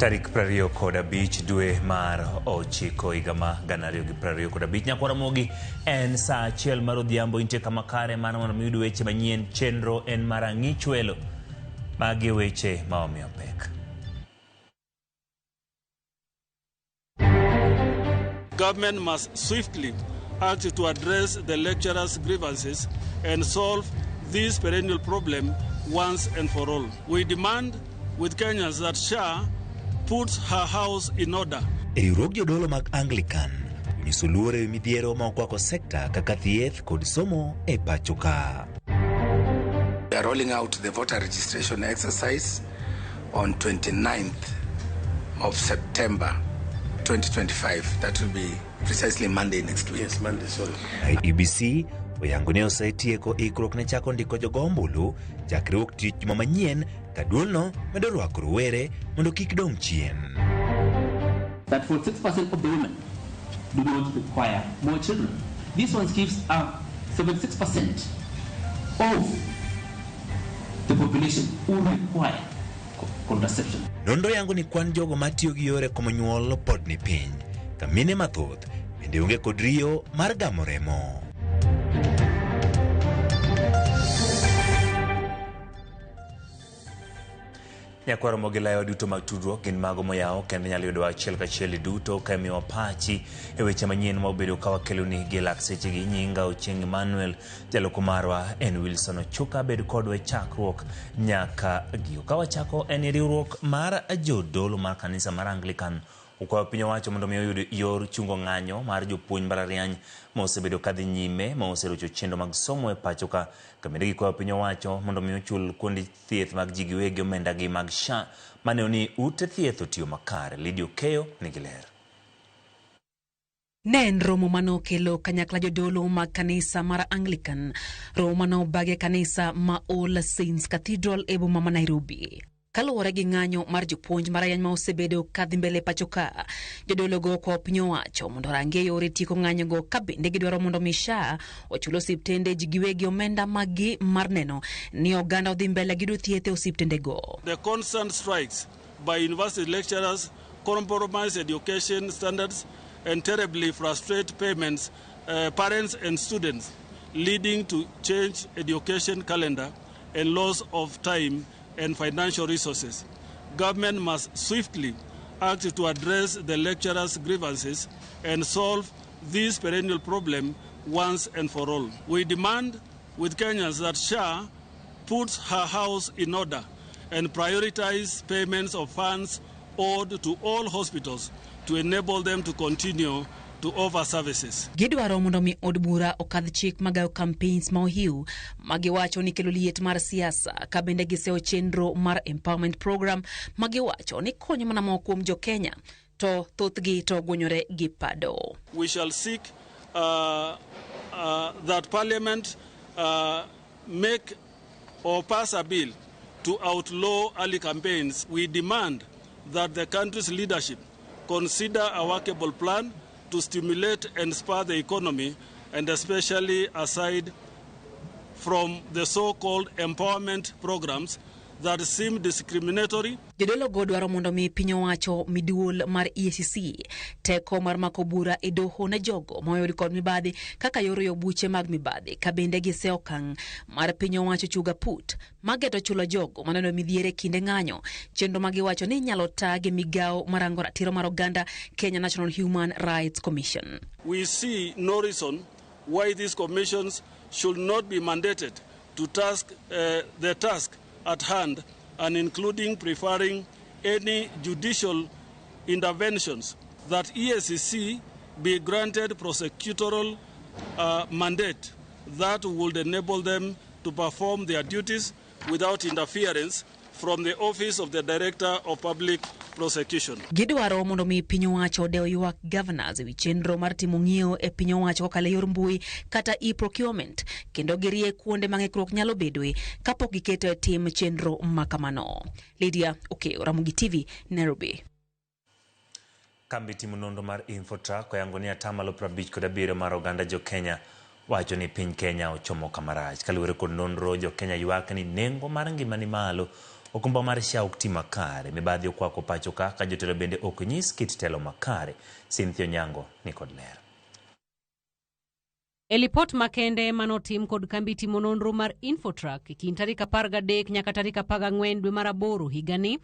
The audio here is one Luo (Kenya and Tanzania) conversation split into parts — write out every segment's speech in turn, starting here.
Tarik 25 dwe mar ochiko higa ma 2025. Nyakwar Ramogi en saa achiel mar odhiambo intie kama kare mar mondo mi iyud weche manyien. Chenro en mar ang'ich welo. Magi e weche ma omiyo pek. Government must swiftly act to address the lecturers' grievances and solve this perennial problem once and for all. We demand with Kenyans that SHA puts her house in order. Riwruog jodolo mag Anglican onyiso luor ewi midhiero ma okwako sekta kaka thieth kod somo e pacho ka. We are rolling out the voter registration exercise on 29th of September 2025. That will be precisely Monday next week. Yes, Monday, sorry. IEBC oyango ni osetieko ikruok ne chako ndiko jogo ombulu chakre wuok tich juma manyien ka duolno medo rwako rowere mondo kik dong' chien. That 46% of the women do not require more children. This one gives a 76% of the population who require contraception. Nonro yango ni kwan jogo matiyo gi yore komo nyuol pod ni piny, ka mine mathoth bende onge kod riyo mar gamo remo. Nyakwaro Mogilayo duto mag tudruok gin mago moyaw kendo inyalo yudowa achiel kachiel duto ka imiyowa pachi e weche manyien ma obedo ka wakeloni gi lak sechegi. Nyinga Ochieng' Emmanuel, jaloko marwa en Wilson Ochuka. Bed kodwa e chakruok nyaka giko. Ka wachako en riwruok mar jodolo mar kanisa mar Anglican okwayo piny owacho mondo mi oyud yor chungo ng'anyo mar jopuonj mbalariany ma osebedo kadhi nyime ma oserocho chenro mag somo e pacho ka. Ka bende gikwayo piny owacho mondo mi ochul kuonde thieth mag ji giwegi omenda gi mag SHA maneno ni ute thieth otiyo makare. Lydia Okeyo nigi ler. Ne en romo mane okelo kanyakla jodolo mag kanisa mar Anglican, romo mane obagi e kanisa ma All Saints Cathedral e boma ma Nairobi. Kaluwore gi ng'anyo mar jopuonj mbalariany ma osebedo kadhi mbele pacho ka, jodologo okwayo piny owacho mondo orangie yore tieko ng'anyogo ka bende gidwaro mondo mi SHA ochul osiptende ji giwegi omenda maggi mar neno ni oganda odhi mbele gi yudo thieth e osiptendego. The constant strikes by university lecturers compromise education standards and terribly frustrate parents and students, leading to change education calendar and loss of time and financial resources. Government must swiftly act to address the lecturers' grievances and solve this perennial problem once and for all. We demand with Kenyans that SHA puts her house in order and prioritize payments of funds owed to all hospitals to enable them to continue to offer services. Gidwaro mondo mi od bura okadh chik magayo campaigns ma ohiu ma giwacho ni kelo liet mar siasa ka bende giseyo chenro mar empowerment program ma giwacho ni konyo mana moko kuom jo Kenya to thothgi to ogwonyore gi pado. We shall seek that Parliament make or pass a bill to outlaw early campaigns. We demand that the country's leadership consider a workable plan to stimulate and spur the economy, and especially aside from the so-called empowerment programs that seem discriminatory. Jodolo go dwaro mondo mi piny owacho miduol mar EACC teko mar mako bura e doho ne jogo moyud kod mibadhi kaka yor yo buche mag mibadhi ka bende giseyo okang' mar piny owacho chuga put mageto chulo jogo maneno midhiere kinde ng'anyo chenro ma giwacho ni inyalo ta gi migawo marango ratiro mar oganda Kenya National Human Rights Commission. We see no reason why these commissions should not be mandated to the task at hand, and including preferring any judicial interventions, that EACC be granted prosecutorial mandate that would enable them to perform their duties without interference from the Office of the Director of Public Prosecution. Gidwaro mondo mi piny owacho odew ywak governors ewi chenro mar timo ng'iewo e piny owacho kokalo e yor mbui kata e-procurement kendo girie kuonde ma ng'ikruok nyalo bedoe kapok giketo e tim chenro ma kamano. Lydia Okeyo, Ramogi TV, Nairobi. Kambi timo nonro mar Infotrack oyango ni atamalo 57 mar oganda jo Kenya wacho ni piny Kenya ochomo kama rach. Kaluwore kod nonro, jo Kenya ywak ni nengo mar ngima ni malo. Okumba mar SHA ok ti makare, mibadhi okwako pacho ka, ka jotelo bende ok nyis kit telo makare. Cynthia Onyango ni kod ler. E lipot makende manotim kod kambi timo nonro mar Infotrack e kind tarik 13 nyaka tarik 14 dwe mar aboro higani,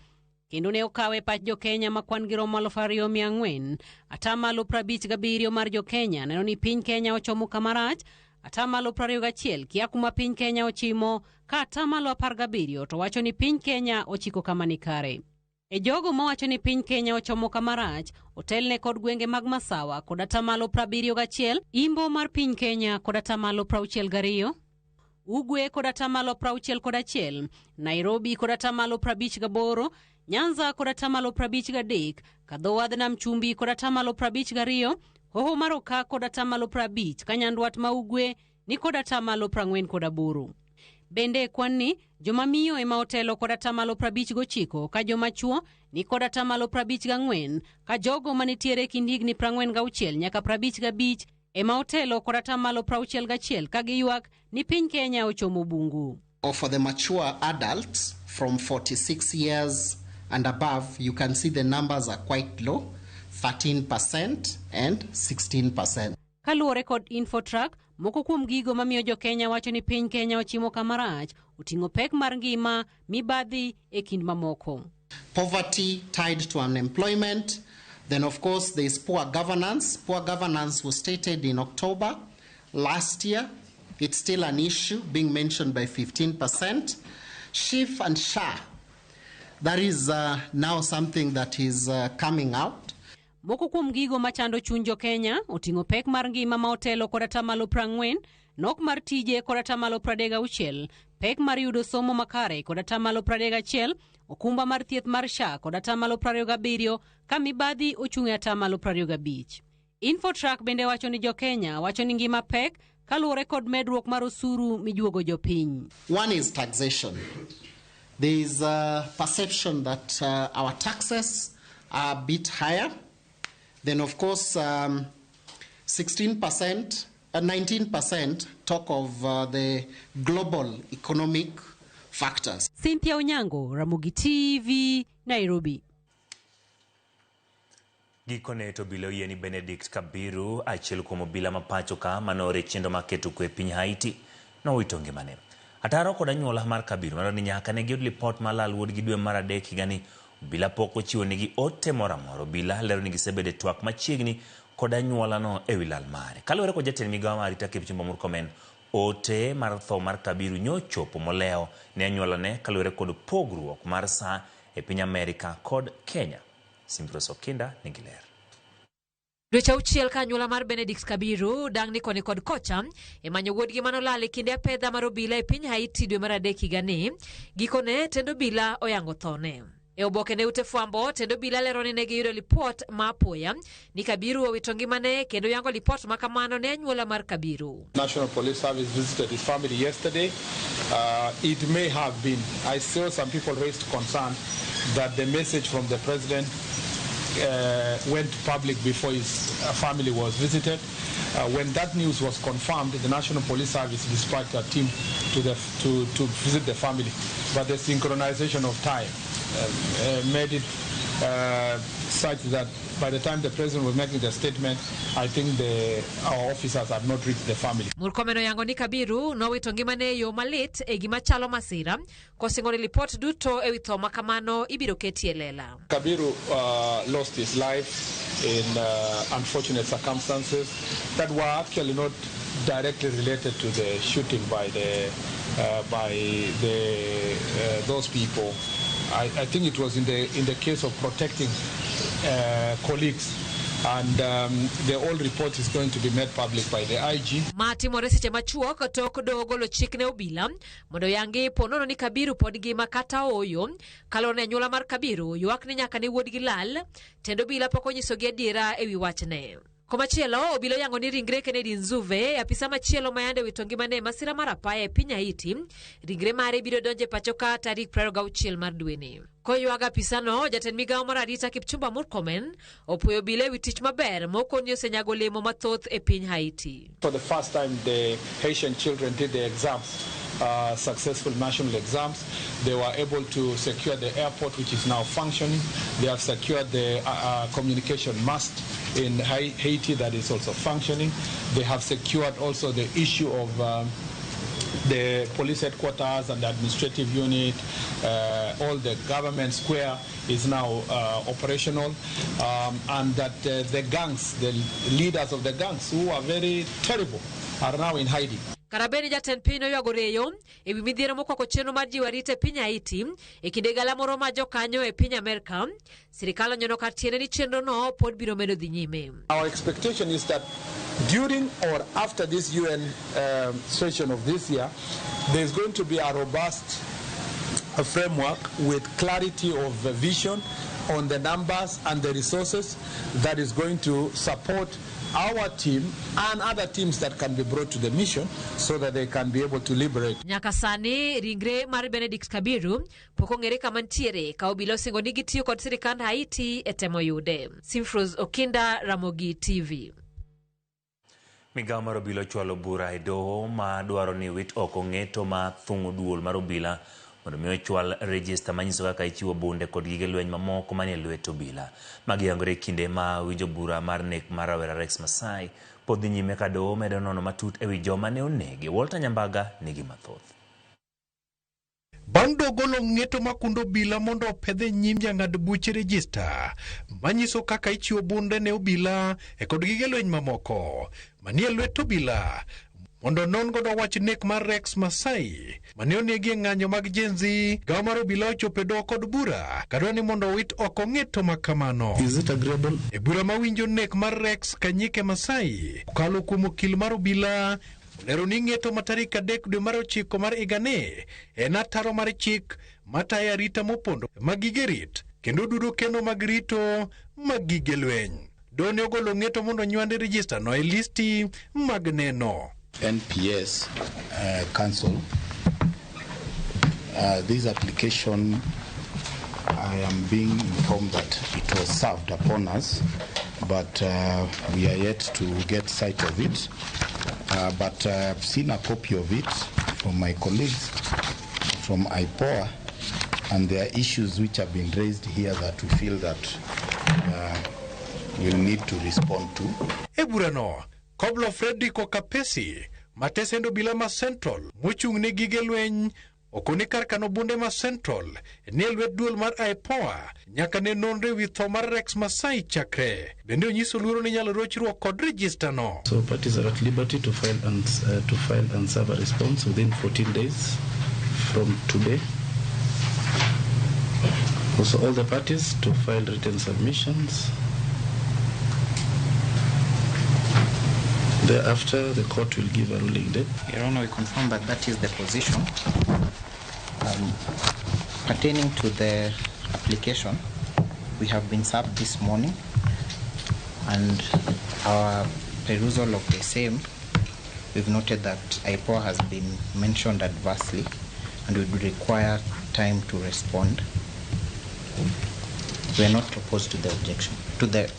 kendo ne okawe pach jo-Kenya ma kwan gi romo 2,400, 57% mar jo-Kenya neno ni piny Kenya ochomo kama rach, 21% kia kuma piny Kenya ochimo, ka 17% to wacho ni piny Kenya ochiko kama ni kare. E jogo mawacho ni piny Kenya ochomo kama rach, otelne kod gwenge mag Masawa kod 71%, Imbo mar piny Kenya kod 62%, Ugwe kod 61, Nairobi kod 58, Nyanza kod 53, Kadho wadh Nam Chumbi kod 52, Hoho mar Okak kod 50, ka Nyandwat ma Ugwe ni kod 48. Bende e kwan ni, joma miyo ema otelo kod 59%, ka joma chuo ni kod 54%, ka jogo manitiere e kind higni 46 nyaka 55 ema otelo kod 61% ka giywak ni piny Kenya ochomo bungu. Or for the mature adults from 46 years and above, you can see the numbers are quite low, 13% and 16%. Kaluwore kod Infotrack, moko kuom gigo mamiyo jo-Kenya wacho ni piny Kenya ochimo kama rach oting'o pek mar ngima, mibadhi e kind mamoko. Poverty tied to unemployment. Then, of course, there is poor governance. Poor governance was stated in October last year. It's still an issue being mentioned by 15%. SHIF and SHA, that is now something that is coming out. Moko kuom gigo machando chuny jo-Kenya oting'o pek mar ngima ma otelo kod 40%, nok mar tije kod 36%, pek mar yudo somo makare kod 31%, okumba mar thieth mar SHA kod 27%, ka mibadhi ochung' e 25%. Infotrack bende wacho ni jo-Kenya wacho ni ngima pek kaluwore kod medruok mar osuru mijuogo jopiny. One is taxation. There is a perception that our taxes are a bit higher. Then, of course, 16%, 19% talk of the global economic factors. Cynthia Onyango, Ramogi TV, Nairobi. Gikone to obila oyie ni Benedict Kabiru, achiel kuom obila ma pacho ka manoor e chenro mar keto kwe e piny Haiti, nowito ngimane. Ataro kod anyuola mar Kabiru maneno ni nyaka ne giyud lipot mar lal wuodgi dwe mar adek higani, obila pok ochiwo negi ote moro amora. Obila lero ni gisebedo e twak machiegni kod anyuolano e wi lal mare. Kaluwore kod jatend migawo mar arita Kipchumba Murkomen, ote mar tho mar Kabiru nyochopo molewo ne anyuolane kaluwore kod pogruok mar saa e piny Amerika kod Kenya. Simbrose Okinda nigi ler. Dweche auchiel ka anyuola mar Benedict Kabiru dang'ni koni kod kocha e manyo wuodgi manolal e kinde apedha mar obila e piny Haiti dwe mar adek higani, gikone tend obila oyango thone. E oboke ne ute fwambo, tend obila lero ni ne giyudo lipot ma apoya ni Kabiru owito ngimane kendo yango lipot ma kamano ne anyuola mar Kabiru. National Police Service visited his family yesterday. It may have been. I saw some people raised concern that the message from the president went public before his family was visited. When that news was confirmed, the National Police Service dispatched a team to visit the family. But the synchronization of time made it such that by the time the president was making the statement, I think our officers had not reached the family. Murkomen oyango ni Kabiru nowito ngimane e yo malit e gima chalo masira, kosingo ni lipot duto e wi tho ma kamano ibiro keti e lela. Kabiru lost his life in unfortunate circumstances that were actually not directly related to the shooting by those people. I think it was in the case of protecting colleagues, and the whole report is going to be made public by the IG. Ma timore seche machuok tok doho golo chik ne obila mondo oyangi ponono ni Kabiru pod ngima kata ooyo. Kaluwore ni anyuola mar Kabiru ywak ni nyaka ne wuodgi lal, tend obila pok onyisogi adiera ewi wachne. Komachielo, obila oyango ni ringre Kennedy Nzuve, apisa machielo ma yande owito ngimane e masira mar apaya e piny Haiti, ringre mare biro donjo e pacho ka tarik 26 mar dweni. Koywago apisano, jatend migawo mar arita Kipchumba Murkomen opuoyo obila ewi tich maber mokoni osenyago olemo mathoth e piny Haiti. For the first time, the Haitian children did the exams, successful national exams. They were able to secure the airport, which is now functioning. They have secured the communication mast in Haiti that is also functioning. They have secured also the issue of the police headquarters and the administrative unit, all the government square is now operational, and that the gangs, the leaders of the gangs who are very terrible, are now in hiding. Karabeni jatend piny noywago reyo ewi midhiero mokwako chenro mar jiwo arita e piny Haiti e kinde galamoro ma jokanyo e piny Amerka. Sirikal onyono kar tiende ni chenrono pod biro medo dhi nyime. Our expectation is that during or after this UN session of this year, there's going to be a robust framework with clarity of vision on the numbers and the resources that is going to support our team and other teams that can be brought to the mission so that they can be able to liberate. Nyaka sani ringre mar Benedict Kabiru pok ong'ere kama ntiere ka obila osingo ni gitiyo kod sirikand Haiti e temo yude. Simfros Okinda, Ramogi TV. Migawo mar obila ochwalo bura e doho ma dwaro ni wit oko ng'eto ma thung'o duol mar obila mondo mi ochwal rejista manyiso kaka ichiwo bunde kod gige lweny mamoko manie lwet obila. Magi yangore e kinde ma winjo bura mar nek mar rawera Rex Masai pod dhi nyime ka doho medo nono matut ewi joma ne onege. Walter Nyambaga nigi mathoth. Bang' golo ng'eto makundo obila mondo opedh e nyim jang'ad buche rejista manyiso kaka ichiwo bunde ne obila e kod gige lweny mamoko manie lwet obila mondo non godo wach nek mar Rex Masai mane onegi e ng'anyo mag Gen Z. Gawo mar obila ochopo e doho kod bura kadwa ni mondo owit oko ng'eto ma kamano. Is it agreeable? E bura mawinjo nek mar Rex Kanyike Masai okalo kuom okil mar obila olero ni ng'eto ma tarik 3 dwe mar 9 mar higani en ataro mar chik matayo arita mopondo mag gige rit kendo dudo kendo mag rito mag gige lweny. Doho ne ogolo ng'eto mondo nywande rejista no e listi mag neno. NPS Council, this application, I am being informed that it was served upon us, but we are yet to get sight of it. But I've seen a copy of it from my colleagues from IPOA, and there are issues which have been raised here that we feel that we'll need to respond to. E burano, Koblo Fredrick Okapesi, matesendo obila ma Central mochung' ne gige lweny okone kar kano bunde ma Central nie lwet duol mar IPOA nyaka ne nonre wi tho mar Rex Masai chakre. Bende onyiso luoro ni nyalo rochruok kod rejista no. So parties are at liberty to file and serve a response within 14 days from today. Also all the parties to file written submissions. Thereafter, the court will give a ruling date. Your Honor, we confirm that that is the position. Pertaining to the application, we have been served this morning, and our perusal of the same, we've noted that IPOA has been mentioned adversely and we would require time to respond. We are not opposed to the objection, to the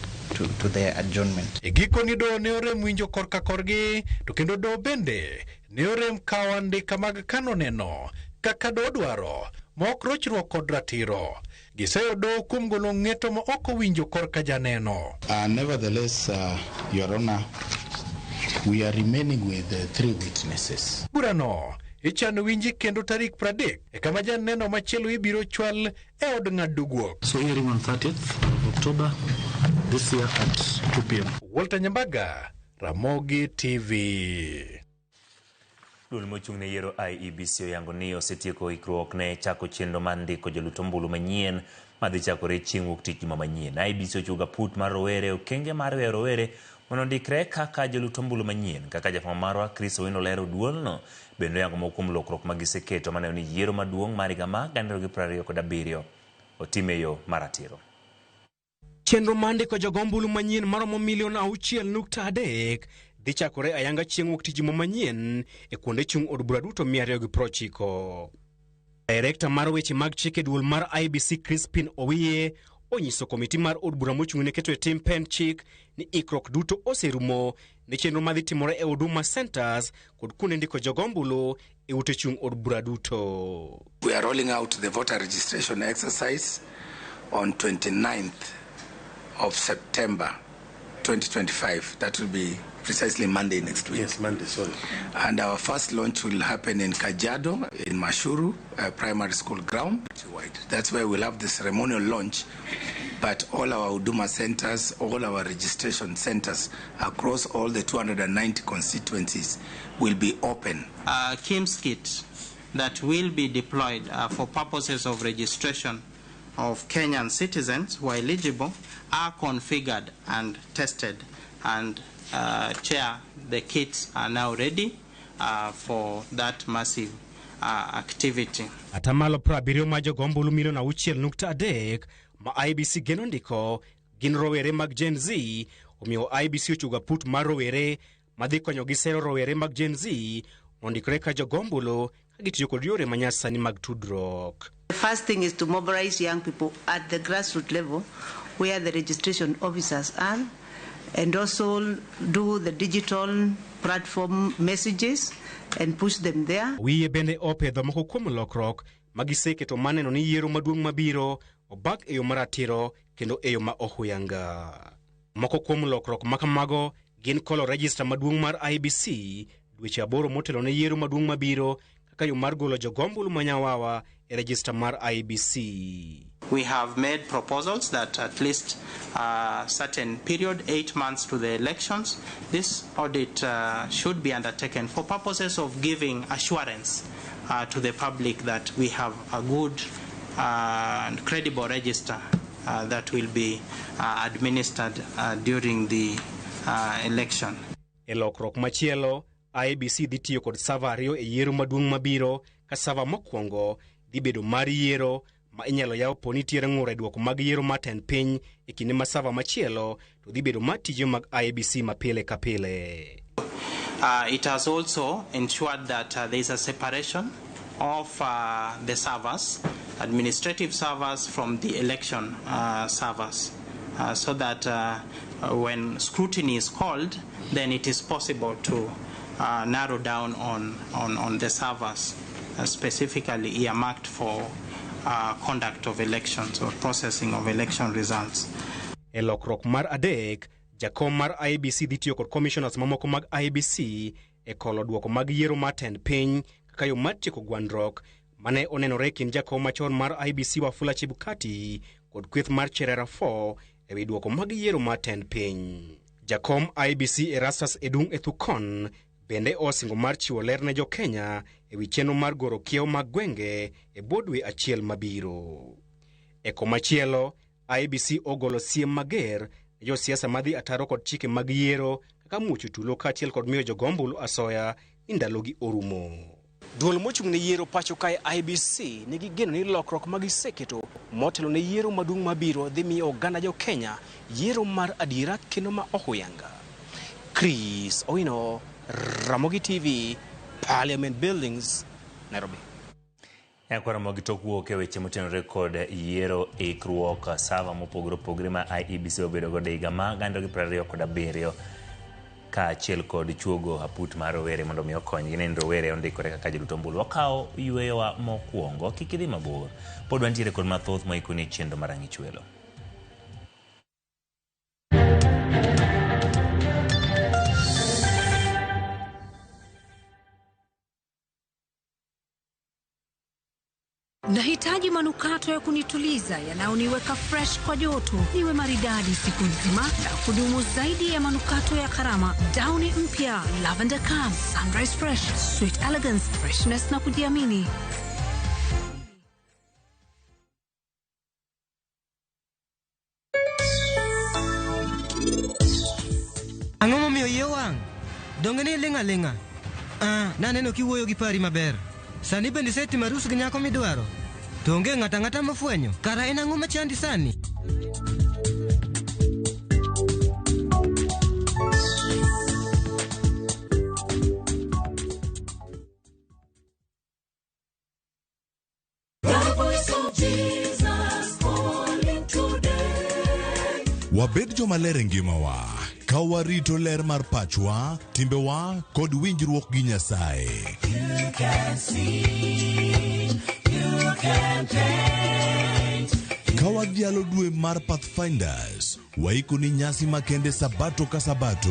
adjournment. E gikoni doho ne orem winjo korka korgi, to kendo doho bende ne orem kawo andika mag kano neno kaka doho dwaro ma ok rochruok kod ratiro. Giseyo doho kuom golo ng'eto ma ok owinjo korka janeno. Nevertheless, Your Honor, we are remaining with 3 witnesses. Burano ichano winji kendo tarik 30 e kama janeno machielo ibiro chwal e od ng'ado guok. So hearing on 30th of October this year at 2 p.m. Walter Nyambaga, Ramogi TV. Duol mochung' ne yiero IEBC oyango ni osetieko ikruok ne chako chenro mar ndiko jolut ombulu manyien madhi chakore chieng' wuok tich juma manyien. IEBC ochiwo gaput mar rowere okenge mar weyo rowere mondo ondikre kaka jolut ombulu manyien. Kaka jafwambo marwa Chris Owino lero duolno bende oyango moko kuom lokruok ma giseketo maneno ni yiero maduong' mar higa mar 2027 otim e yo maratiro. Chenro mar ndiko jogo ombulu manyien maromo milion 6.3 dhi chakore ayanga chieng' wuok tich juma manyien e kuonde chung' od bura duto 290. Direkta mar weche mag chik e duol mar IEBC Crispin Owiye onyiso komiti mar od bura mochung' ne keto e tim pend chik ni ikruok duto oserumo ne chenro madhi timore e Huduma Centers kod kuonde ndiko jogo ombulu e ute chung' od bura duto. We are rolling out the voter registration exercise on 29th of September 2025. That will be precisely Monday next week. Yes, Monday, sorry. And our first launch will happen in Kajiado, in Mashuru Primary School ground. That's where we'll have the ceremonial launch. But all our Huduma centers, all our registration centers across all the 290 constituencies will be open. KIEMS kit that will be deployed for purposes of registration of Kenyan citizens who are eligible are configured and tested. And Chair, the kits are now ready for that massive activity. Atamalo 70 ma jogo ombulu milion 6.3 ma IEBC geno ndiko gin rowere mag Gen Z, omiyo IEBC ochugo aput mar rowere madhi konyogi sero rowere mag Gen Z ondikore ka jogo ombulu ka gitiyo kod yore manyasani mag tudruok. The first thing is to mobilize young people at the grassroots level where the registration officers are, and also do the digital platform messages and push them there. Wiye bende opedho moko kuom lokruok magiseketo maneno ni yiero maduong' mabiro obak e yo maratiro kendo e yo ma ohuyanga. Moko kuom lokruok makamago gin kolo rejista maduong' mar IEBC dweche 8 motelo ne yiero maduong' mabiro kaka yo mar golo jogombulu manyawawa e rejista mar IEBC. We have made proposals that at least a certain period, 8 months to the elections, this audit should be undertaken for purposes of giving assurance to the public that we have a good and credible register that will be administered during the election. E lokruok machielo, IEBC dhi tiyo kod sava 2 e yiero maduong' mabiro, ka sava mokwongo dhi bedo mar yiero ma inyalo yaw po nitiere ng'ur e duoko mag yiero mar tend piny e kinde ma sava machielo to dhi bedo mar tije mag IEBC ma pile ka pile. It has also ensured that there is a separation of the servers, administrative servers from the election servers, so that when scrutiny is called, then it is possible to narrow down on the servers specifically earmarked for conduct of elections or processing of election results. E lokruok mar adek, jakom mar IEBC dhi tiyo kod commissioners mamoko mag IEBC e kolo duoko mag yiero mar tend piny kaka yo mar tieko gwandruok mane onenore kind jakom machon mar IEBC Wafula Chebukati kod kweth mar Cherera 4 e wi duoko mag yiero mar tend piny. Jakom IEBC Erastus Edung Ethukon bende osingo mar chiwo ler ne jo-Kenya e wi chenro mar goro kiewo mag gwenge e bwo dwe achiel mabiro. E komachielo, IEBC ogolo siem mager ne josiasa madhi ataro kod chike mag yiero kaka muocho tulo kaachiel kod miyo jogo ombulu asoya ni ndalogi orumo. Duol mochung' ne yiero pacho kae IEBC nigi geno ni lokruok magiseketo motelo ne yiero maduong' mabiro dhi miyo oganda jo-Kenya yiero mar adiera kendo ma ohuyanga. Chris Owino, Ramogi TV, Parliament Buildings, Nairobi. Nyakwar tok wuok e weche motenore kod yiero ikruok sava mopogore opogore ma IEBC obedo godo higa ma 2027 kaachiel kod chuogo aput mar rowere mondo mi okonygi ne rowere ondikore kaka jolut ombulu. Wakawo yweyowa mokwongo, kik idhi mabor. Pod wantiere kod mathoth moikoni e chenro mar Ang'ich Welo. Nahitaji manukato ya kunituliza yanayoniweka fresh kwa joto, niwe maridadi siku nzima na kudumu zaidi ya manukato ya gharama. Downy mpya Lavender Calm, Sunrise Fresh, Sweet Elegance, freshness na kujiamini. Ang'o momiyo iye wang'? Donge ni iling' aling'a? Ah, naneno kiwuoyo gi pari maber. Sani bende isetimo arus gi nyako midwaro? To onge ng'ato ang'ata mofwenyo. Kara en ang'o machandi sani? Wabed jomaler e ngimawa ka warito ler mar pachwa, timbewa kod winjruok gi Nyasaye. You can see, you can paint. Ka wadhialo dwe mar Pathfinders, waiko ni nyasi makende sabato ka sabato.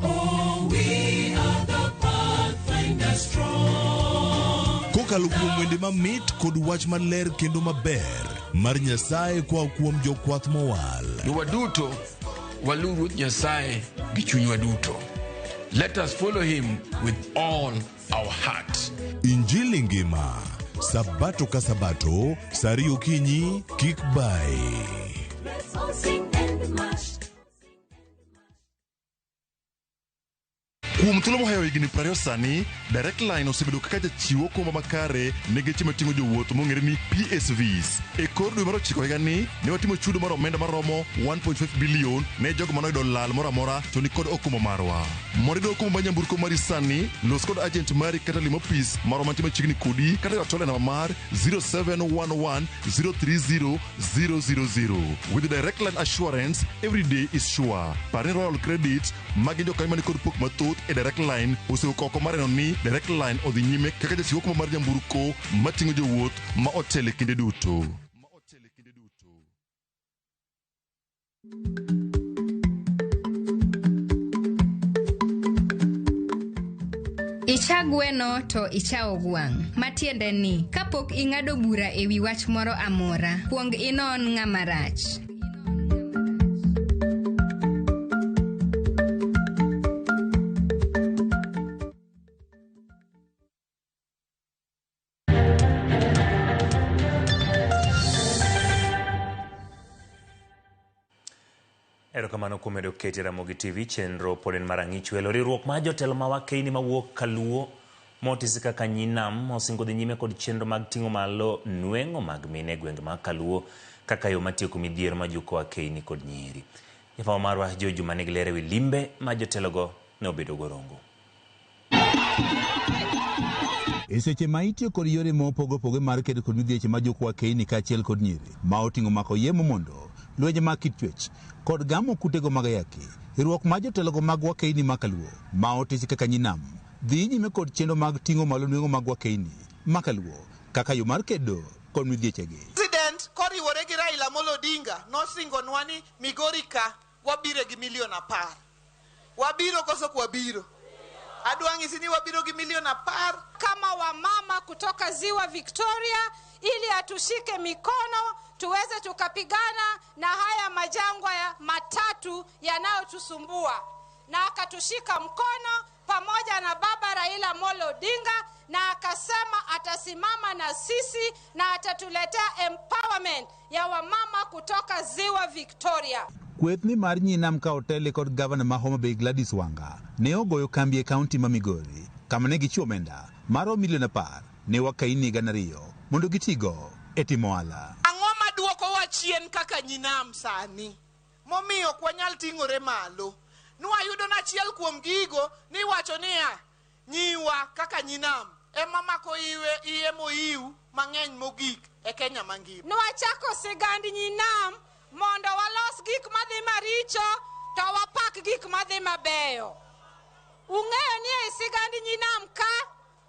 Oh, we are the Pathfinders strong. Kokalo kuom wende mamit kod wach maler kendo maber mar Nyasaye koa kuom jokwath mowal. Waduto waluw Ruoth Nyasaye gi chunywa duto. Let us follow him with all our heart. Injili ngima sabato ka sabato saa ariyo okinyi kik bayi. Let's all sing and march. Kuom thuolo mohewo higni 20 sani, Direct Line osebedo kaka jachiw okumba makare ne geche mating'o jowuoth mong'ere ni PSVs. E kor dwe mar ochiko higani, ne watimo chudo mar omenda maromo 1.5 bilion ne jogo manoyudo lal moro amora to nikod okumba marwa. Mondo iyud okumba mar nyamburko mari sani, los kod agent mari kata lim opis marwa mantie machiegni kodi kata ywak e namba mar 0711 030 000. With Direct Line Assurance, every day is sure. Par ni Royal Credit ma gin jokanyo mani kod pok mathoth e Direct Line osewuok oko mar neno ni Direct Line odhi nyime kaka jachiw okumba mar nyamburko mating'o jowuoth ma otelo e kinde duto. Icha gweno to ichawo gwang'. Matiende ni, kapok ing'ado bura e wi wach moro amora, kuong inon ng'ama rach. Erokamano kuom medo keti Ramogi TV, chenro pod en mar ang'ich welo. Riwruok mar jotelo ma wakeini mawuok Kaluo motisi kaka Nyinam osingo dhi nyime kod chenro mag ting'o malo nweng'o mag mine e gwenge mag Kaluo kaka yo matieko midhiero majuko wakeini kod nyiri. Jafwambo marwa Joe Juma nigi ler ewi limbe ma jotelogo ne obedo gorongo. E seche ma itiyo kod yore ma opogore opogore mar kedo kod midhieche ma juko wakeini kaachiel kod nyiri ma oting'o mako yemo mondo lwenje mag kit chwech kod gamo kutego mag ayaki, riwruok mar jotelogo mag wakeini ma Kaluo ma otisi kaka Nyinam dhi nyime kod chenro mag ting'o malo nweng'o mag wakeini ma Kaluo kaka yo mar kedo kod midhiechegi. President koriwore gi Raila Amolo Odinga nosingonwa ni Migori ka wabire gi milion 10. Wabiro koso ok wabiro? Adwa ng'isi ni wabiro gi milion 10. Kama wamama kutoka Ziwa Victoria ili atushike mikono tuweze tukapigana na haya majangwa ya matatu yanayotusumbua, na akatushika mkono pamoja na baba Raila Amolo Odinga, na akasema atasimama na sisi na atatuletea empowerment ya wamama kutoka Ziwa Victoria. Kweth ni mar Nyinam ka oteli kod gavana ma Homa Bay Gladys Wanga ne ogoyo kambi e kaunti ma Migori kama ne gichiwo omenda maromo milion 10 ne wakaini 200 mondo gitigo e timo ohala. Ang'o maduokowa chien kaka Nyinam sani momiyo ok wanyal ting'ore malo? Nwayudo ni achiel kuom gigo niwacho niya, nyiwa kaka Nyinam ema mako iye moyiw mang'eny mogik e Kenya mangima. Nwachako sigand Nyinam mondo walos gik madhi maricho to wapak gik madhi mabeyo. Ung'eyo ni ei sigand Nyinam ka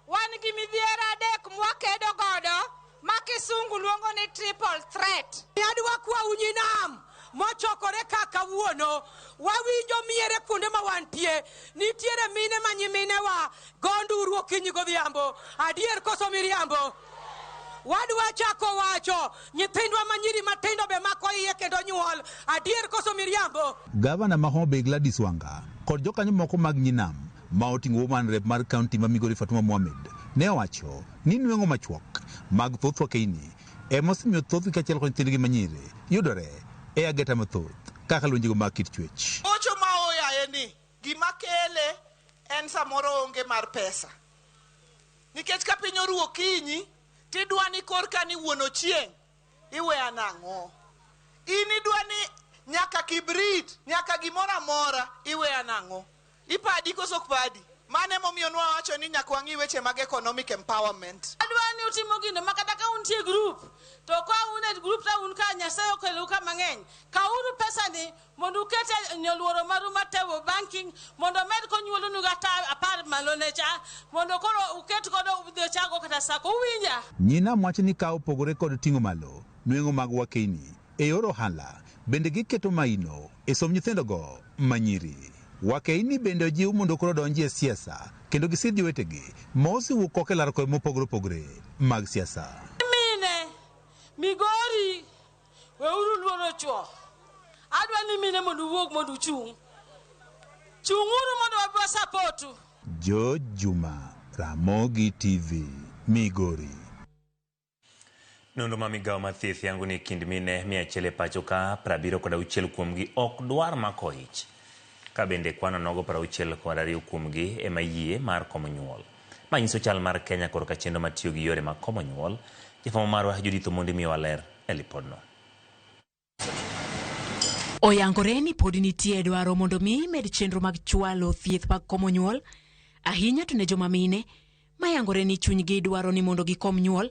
wan gi midhiero 3 mwakedo godo ma kisungu luongo ni triple threat. Adwa kwau Nyinam mochokore ka kawuono, wawinjo miere kuonde ma wantie, nitiere mine ma nyiminewa go nduru okinyi godhiambo, adier koso miriambo? Wadwa chako wacho nyithindwa ma nyiri matindo be mako iye kendo nyuol, adier koso miriambo? Gavana ma Homa Bay Gladys Wanga kod jokanyo moko mag Nyinam ma oting'o woman rep mar kaunti ma Migori Fatuma Mohamed ne owacho ni nweng'o machuok mag thoth wakeini ema osemiyo thothgi kaachiel kod nyithindgi manyiri yudore e ageta mathoth kaka lwenjego mag kit chwech. Gocho ma oyaye ni gima kele en samoro onge mar pesa. Nikech ka piny oru okinyi tidwa ni korka ni wuon ochieng' iweya nang'o? In idwa ni nyaka kibrit, nyaka gimoro amora iweya nang'o? Ipadi koso ok padi? Mano emomiyo nwawacho ni nyaka wang'i weche mag economic empowerment. Adwa ni utimo gino ma kata ka untie group, to ka un e group ta un ka Nyasaye okelou ka mang'eny, ka Kawuru pesani mondo uket e nyoluoro maru mar Table Banking mondo omed konyuolonu kata 10 malo ne cha mondo koro uket godo udhi uchago kata sako. Uwinja? Nyinam wacho ni ka opogore kod ting'o malo nweng'o mag wakeini e yor ohala, bende giketo maino e somb nyithindogo manyiri. Wakeini bende ojiw mondo koro odonji e siasa kendo gisidh jowetegi ma osewuok oko e laro koyo mopogore opogore mag siasa. Mine, Migori, weuru luoro chwo. Adwa ni mine mondo uwuog mondo uchung'. Chung'uru mondo wabi wasapotu. George Juma, Ramogi TV, Migori. Nonro ma migawo mar thieth yango ni kind mine 100 e pacho ka, 76 kuomgi ok dwar mako ich. Ka bende kwano nogo 62 kuomgi ema yie mar komo nyuol. Ma nyiso chal mar Kenya korka chenro mar tiyo gi yore mag komo nyuol. Jafwambo marwa Judith Omondi miyowa ler e lipodno. Oyangore ni pod nitie dwaro mondo mi med chenro mag chwalo thieth mag komo nyuol, ahinya to ne joma mine mayangore ni chunygi dwaro ni mondo gikom nyuol,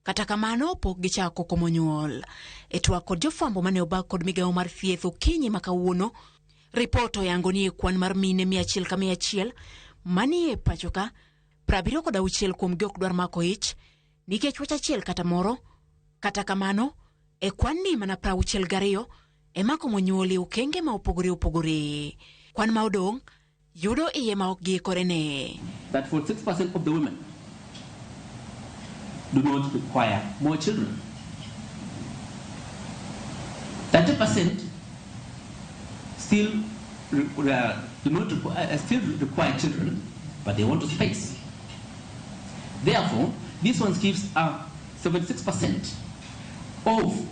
kata kamano pok gichako komo nyuol. E twak kod jofwambo mane obag kod migawo mar thieth okinyi ma kawuono, ripot oyango ni e kwan mar mine 100 ka 100 manie pacho ka, 76 kuomgi ok dwar mako ich nikech wach achiel kata moro. Kata kamano, e kwan ni mana 62 ema komo nyuol e okenge ma opogore opogore. Kwan ma odong' yudo iye ma ok giikore ne. That 46% of the women do not require more children. 30% still do not still require children, but they want to space. Therefore, this one gives a 76% of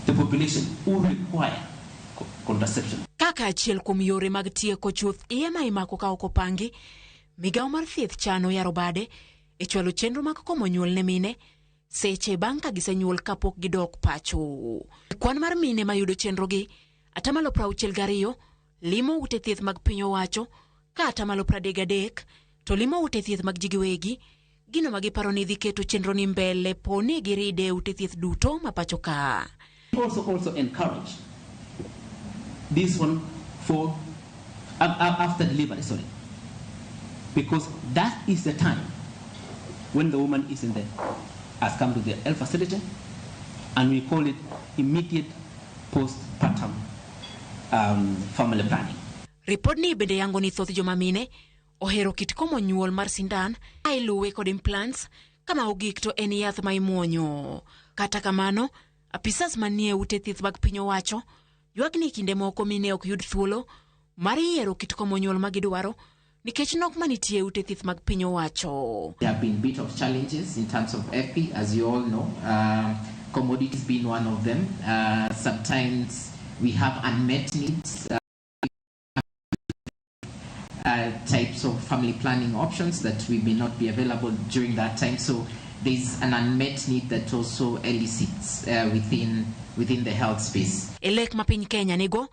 the population who require contraception. Kaka achiel kuom yore mag tieko chuth iye ma imako ka ok opangi, migawo mar thieth chano yaro bade e chwalo chenro mag komo nyuol ne mine seche bang' ka gisenyuol kapok gidok pacho. Kwan mar mine mayudo chenrogi, atamalo 62 limo ute thieth mag piny owacho, ka atamalo 33 to limo ute thieth mag ji giwegi, gino ma giparo ni dhi keto chenro ni mbele po ni giride ute thieth duto ma pacho ka. Also encourage this one for after delivery, sorry, because that is the time when the woman is in the, has come to the health facility, and we call it immediate postpartum family planning. Ripodni bende yango ni thoth joma mine ohero kit komo nyuol mar sindan ka iluwe kod implants, kama ogik to en yath ma imuonyo. Kata kamano, apisas manie ute thieth mag piny owacho ywak ni kinde moko mine ok yud thuolo mar yiero kit komo nyuol ma gidwaro nikech nok manitie e ute thieth mag piny owacho. There have been bit of challenges in terms of EPI, as you all know. Commodities being one of them. Sometimes we have unmet needs. Types of family planning options that we may not be available during that time. So there's an unmet need that also elicits within the health space. E lek ma piny Kenya nigo,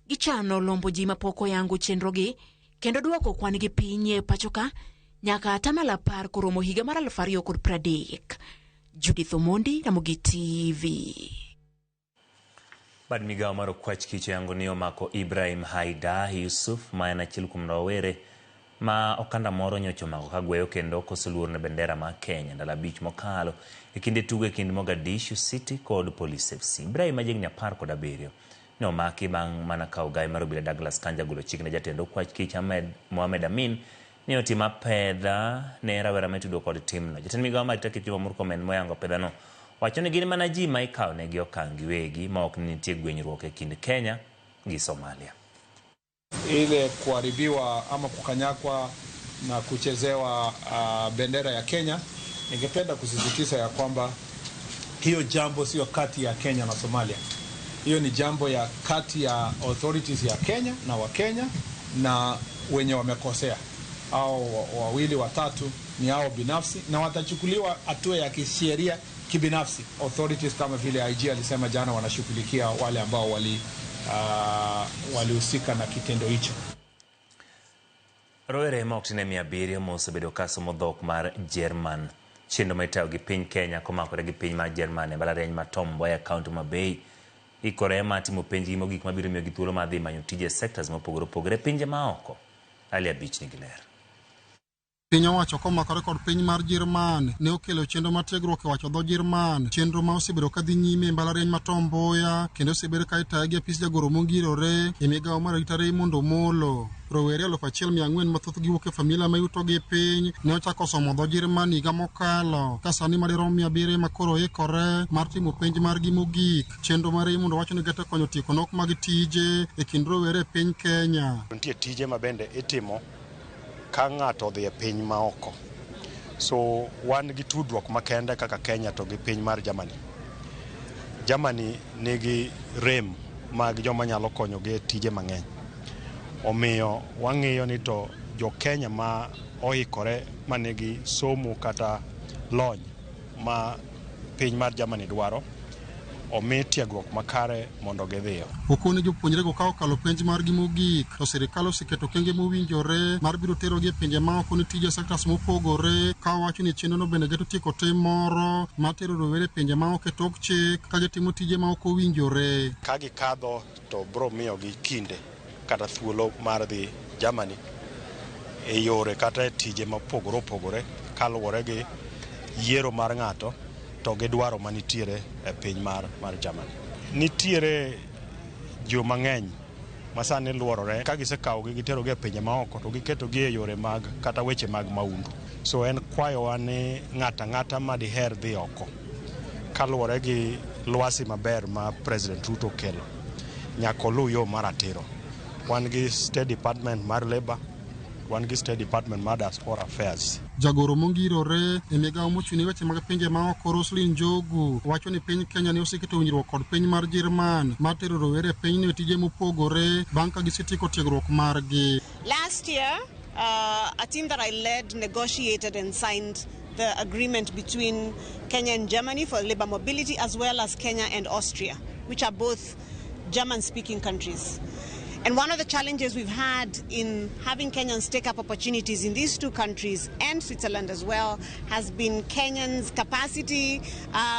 gichano lombo ji mapok oyango chenrogi kendo duoko kwan gi piny e pacho ka nyaka atamalo 10 koromo higa mar 2030. Judith Omondi, Ramogi TV. Bad migawo mar okwach kich oyango ni omako Ibrahim Haida Yusuf ma en achiel kuom rowere ma okanda moro nyocha omako ka gweyo kendo koso luor ne bendera mar Kenya ndalo 5 mokalo e kinde tugo e kind Mogadishu City kod Police FC. Ibrahim ma jahigni 17 ne omaki bang' mana ka ogai mar obila Douglas Kanja golo chik ne jatend okwach kich Ahmed Mohamed Amin ni otim apedha ne rawera ma itudo kod timno. Jatend migawo mar arita Kipchumba Murkomen moyango apedhano wacho ni gin mana ji ma ikawo negi okang' giwegi ma ok ni nitie gwenyruok e kind Kenya gi Somalia. Ile kuharibiwa ama kukanyakwa na kuchezewa bendera ya Kenya, ningependa kusisitiza ya kwamba hiyo jambo sio kati ya Kenya na Somalia. Hiyo ni jambo ya kati ya authorities ya Kenya na Wakenya na wenye wamekosea au wawili watatu ni hao binafsi, na watachukuliwa hatua ya kisheria kibinafsi. Authorities kama vile IG alisema jana wanashughulikia wale ambao walihusika na kitendo hicho. Rowere ma ok tin ne 700 mosebedo ka somo dhok mar Jerman. Chenro ma itayo gi piny Kenya komakore gi piny mar Jerman e mbalariany ma Tom Mboya e kaunti ma Bay Ikore mar timo penjgi mogik mabiro miyogi thuolo mar dhi manyo tije e sectors mopogore opogore e pinje maoko. Ali Abich nigi ler. Piny owacho komakore kod piny mar Jerman ne okelo chenro mar tiegruok e wacho dho Jerman, chenro ma osebedo ka dhi nyime e mbalariany ma Tom Mboya kendo osebedo ka itaye gi apis jagoro mongirore e migawo mar arita Raymond Omolo. Rowere 1400 ma thothgi wuok e familia ma yutogi piny ne ochako somo dho Jerman higa mokalo ka sani madirom 700 ema koro ikore mar timo penj margi mogik. Chenro mar Raymond wacho ni geto konyo tieko nok mag tije e kind rowere e piny Kenya. Nitie tije ma bende itimo ka ng'ato odhi e piny ma oko. So wan gi tudruok makende kaka Kenya to gi piny mar Germany. Germany nigi rem mag joma nyalo konyogi e tije mang'eny. Omiyo wang'iyo ni to jo Kenya ma oikore ma nigi somo kata lony ma piny mar Germany dwaro omi tiegruok makare mondo gidhiyo. Okone jopuonjrego ka okalo penj margi mogik to sirikal oseketo okenge mowinjore mar biro terogi e pinje maoko ne tije e sectors mopogore ka owacho ni chenrono bende geto tieko tim moro mar tero rowere e pinje maoko e tok chik ka gitimo tije ma ok owinjore. Ka gikadho to bro miyogi kinde kata thuolo mar dhi Germany e yore kata e tije mopogore opogore kaluwore gi yiero mar ng'ato to gi dwaro manitiere e piny mar Germany. Nitiere jo mang'eny ma sani luorore ka gisekawogi giterogi e pinje maoko to giketogi e yore mag kata weche mag maundu. So en kwayowa ni ng'ato ang'ata ma diher dhi oko kaluwore gi lwasi maber ma President Ruto okelo nyaka oluw yo mar ratiro. Wan gi State Department mar Labour, wan gi State Department mar Diaspora Affairs. Jagoro mongirore e migawo mochung' ne weche mag pinje maoko Roselyn Njogu wacho ni piny Kenya ne oseketo winjruok kod piny mar Jerman mar tero rowere e pinyno e tije mopogore bang' ka gisetieko tiegruok margi. Last year, a team that I led negotiated and signed the agreement between Kenya and Germany for labor mobility, as well as Kenya and Austria, which are both German-speaking countries. And one of the challenges we've had in having Kenyans take up opportunities in these two countries and Switzerland as well has been Kenyans' capacity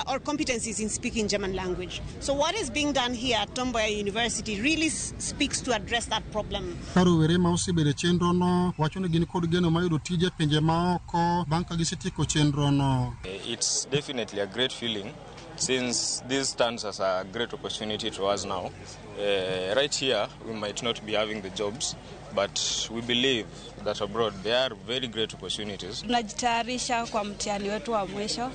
or competencies in speaking German language. So what is being done here at Tom Mboya University really speaks to address that problem. Ka rowere ma osebedo e chenrono wacho ni gin kod geno mar yudo tije e pinje maoko bang' ka gisetieko chenrono. It's definitely a great feeling, since this stands as a great opportunity to us now. Right here, we might not be having the jobs, but we believe that abroad there are very great opportunities. Tunajitayarisha kwa mtihani wetu wa mwisho.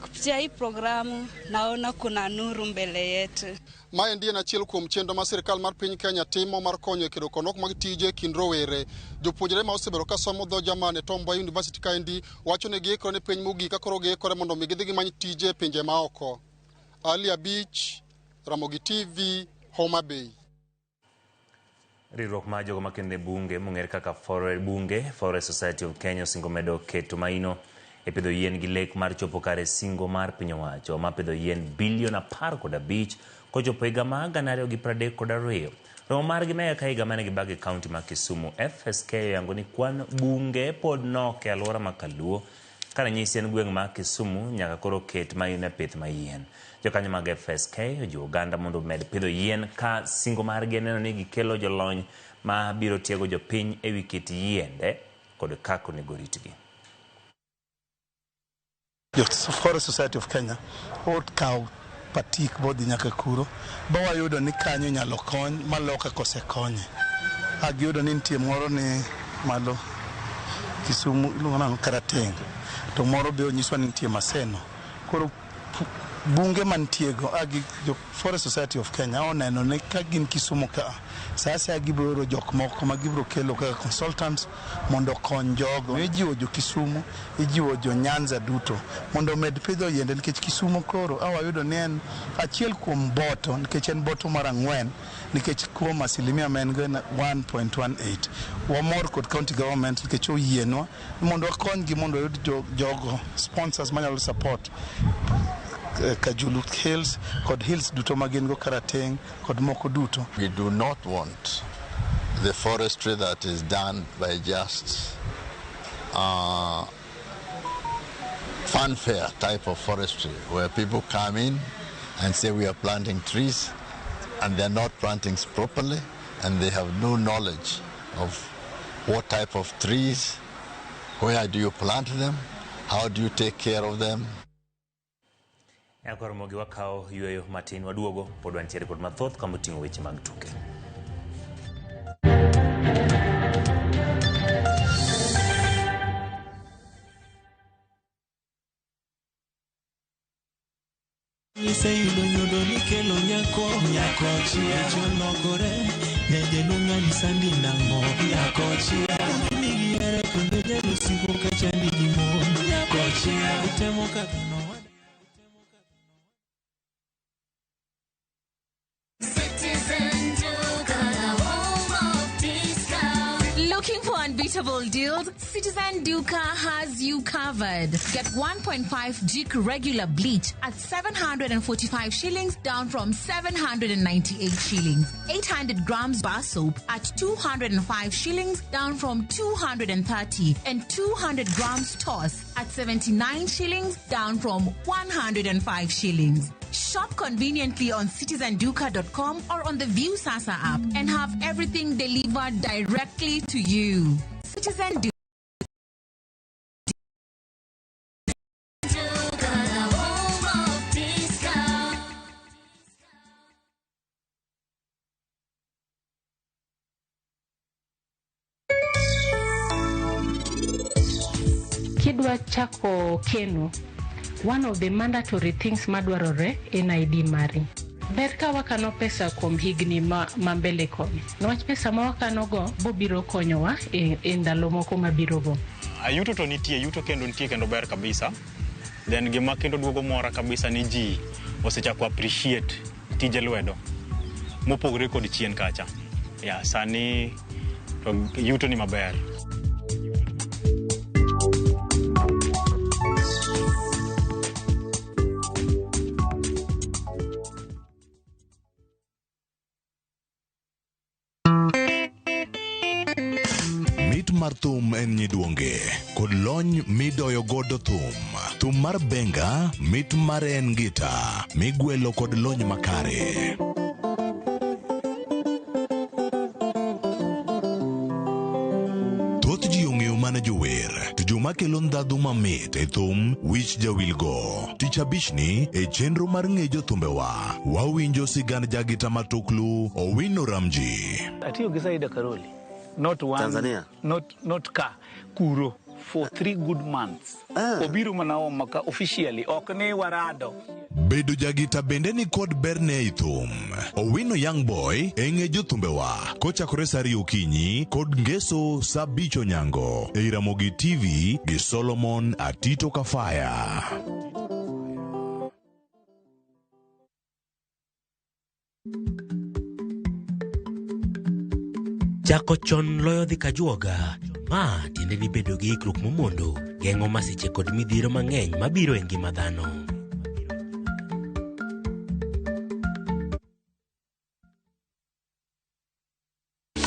Kupitia hii programu naona kuna nuru mbele yetu. Maendi en achiel kuom chenro ma sirikal mar piny Kenya timo mar konyo e kedo kod nok mag tije e kind rowere. Jopuonjre ma osebedo ka somo dho Jerman e Tom Mboya University kaendi wacho ni giikore ne penj mogik ka koro giikore mondo mi gidhi gimany tije e pinje maoko. Ali Abich, Ramogi TV, Homa Bay. Riwruok mar jogo makende bunge mong'ere kaka Bunge Forest Society of Kenya osingo medo keto maino e pidho yien gi lek mar chopo kare singo mar piny owacho mar pidho yien bilion 15 kochopo higa mar 2032. Romo margi mega ka higa mane gibago e kaunti ma Kisumu, FSK oyango ni kwan bunge pod nok e alwora ma Kaluo. Ka ranyisi en gweng' ma Kisumu nyaka koro ket maino e pith mar yien. Jokanyo mag FSK ojiwo oganda mondo omed pidho yien ka singo margi en neno ni gikelo jolony ma biro tiego jopiny e wi kit yiende kod kaka onego ritgi. Jo Forest Society of Kenya okawo patik bodhi nyaka kuro ba wayudo ni kanyo inyalo kony maloka kosekonye. Agiyudo ni nitie moro ni malo Kisumu iluongo nang'o Karateng' to moro be onyiswa ni nitie Maseno. Koro bunge mantiego agi jo Forest Society of Kenya oneno ni ka gin Kisumu ka sa asaya gibiro oro jok moko ma gibiro kelo kaka consultants mondo okony jogo. Ijiwo jo Kisumu, ijiwo jo Nyanza duto mondo omed pidho yiende nikech Kisumu koro awayudo ni en achiel kuom boto nikech en boto mar 4 nikech kuom asilimia ma en go en 1.18. Wamor kod county government nikech oyienwa mondo wakonygi mondo wayud jogo sponsors manyalo support Kajulu Hills kod hills duto ma gin go Karateng' kod moko duto. We do not want the forestry that is done by just fanfare type of forestry where people come in and say we are planting trees, and they're not planting properly, and they have no knowledge of what type of trees, where do you plant them, how do you take care of them. Nyakwar wakawo yueyo matin waduogo pod wantiere kod mathoth kamoting'o weche mag tuke. Iseyudo nyodo nikelo nyako nyako chia cholokore nyajaluong' ng'ani sandi nang'o nyako chia nigiere kendo jalusigo kachandi gi mon nyako chia utemo kaka Looking for unbeatable deals? Citizen Duka has you covered. Get 1.5 Jik regular bleach at 745 shillings down from 798 shillings. 800 grams bar soap at 205 shillings down from 230, and 200 grams toss at 79 shillings down from 105 shillings. Shop conveniently on citizenduka.com or on the View Sasa app and have everything delivered directly to you. Citizen Duka. Kidwa chako keno, one of the mandatory things madwarore en ID mari. Ber ka wakano pesa kuom higni ma mbele koni. Niwach pesa ma wakano go bobiro konyowa e ndalo moko mabiro go. Yuto to nitie, yuto kendo nitie kendo ber kabisa. Then gima kendo duogo mora kabisa ni ji osechako appreciate tije lwedo mopogore kod chien kacha. Ya, sani to yuto ni maber. Mar thum en nyiduonge kod lony midoyo godo thum. Thum mar benga, mit mare en gita migwelo kod lony makare. Thoth ji ong'eyo mana jower, to joma kelo ndhadhu mamit e thum wich jawilgo. Tich abichni e chenro mar ng'e jothumbewa, wawinjo sigand jagita matuklu Owino Ramji. Atiyo gi Saida Karoli. Not one, Tanzania. Not ka kuro for 3 good months. Obiro mana omaka officially ok ni warado. Bedo jagita bende ni kod berne ei thum. Owino Young Boy e ng'e jothumbewa kochakore saa 2 okinyi kod ngeso saa 5 onyango ei Ramogi TV gi Solomon Atito Kafaya. Chako chon loyo dhi kajuoga. Ma tiende ni bedo gi ikruok momondo, geng'o masiche kod midhiero mang'eny mabiro e ngima dhano.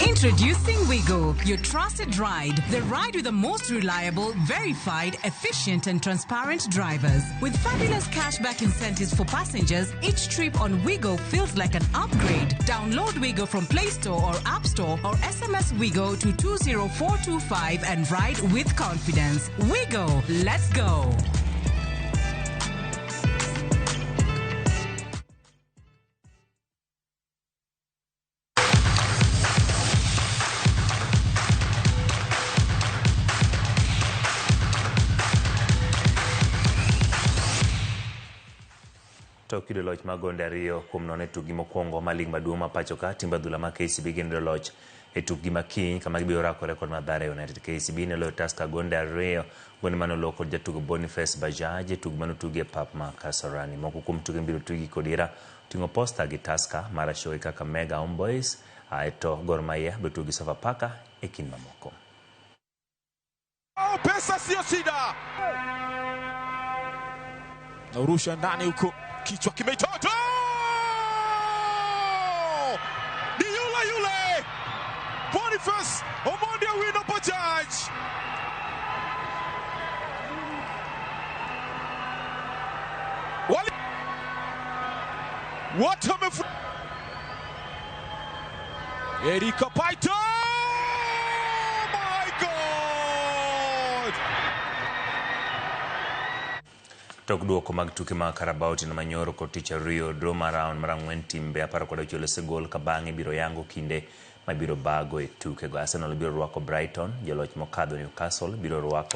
Introducing Wigo, your trusted ride. The ride with the most reliable, verified, efficient and transparent drivers. With fabulous cashback incentives for passengers, each trip on Wigo feels like an upgrade. Download Wigo from Play Store or App Store or SMS Wigo to 20425 and ride with confidence. Wigo, let's go. Tok yudo loch mag gonde 2-0 e tukgi mokwongo mar lig maduong' ma pacho ka, timb adhula ma KCB gin yudo loch e tukgi ma kiny kama gibiro rakore kod Mathare United. KCB ne loyo Tusker gonde 2, gonde mane olo kod jatugo Boniface Bajaj e tugo mane otugi e pap ma Kasarani. Moko kuom tuke mibiro tugi kod ira oting'o Posta gi Tusker, Mara Show gi Kakamega Homeboys, aeto Gor Mahia biro tugo gi Sofapaka e kind mamoko. Pesa sio shida. Naurusha ndani huko. Kichwa kimeitoto. Ni yule yule Boniface Omondi Owino Bajaj. Wote wamefu Erika Paito! My God! Tok duoko mag tuke mag Carabao otieno manyoro kod tich ariyo draw mar round mar ang'wen timbe 16 osegol ka bang'e biro yango kinde ma biro bago e tukego. Arsenal biro rwako Brighton, joloch mokadho Newcastle biro rwako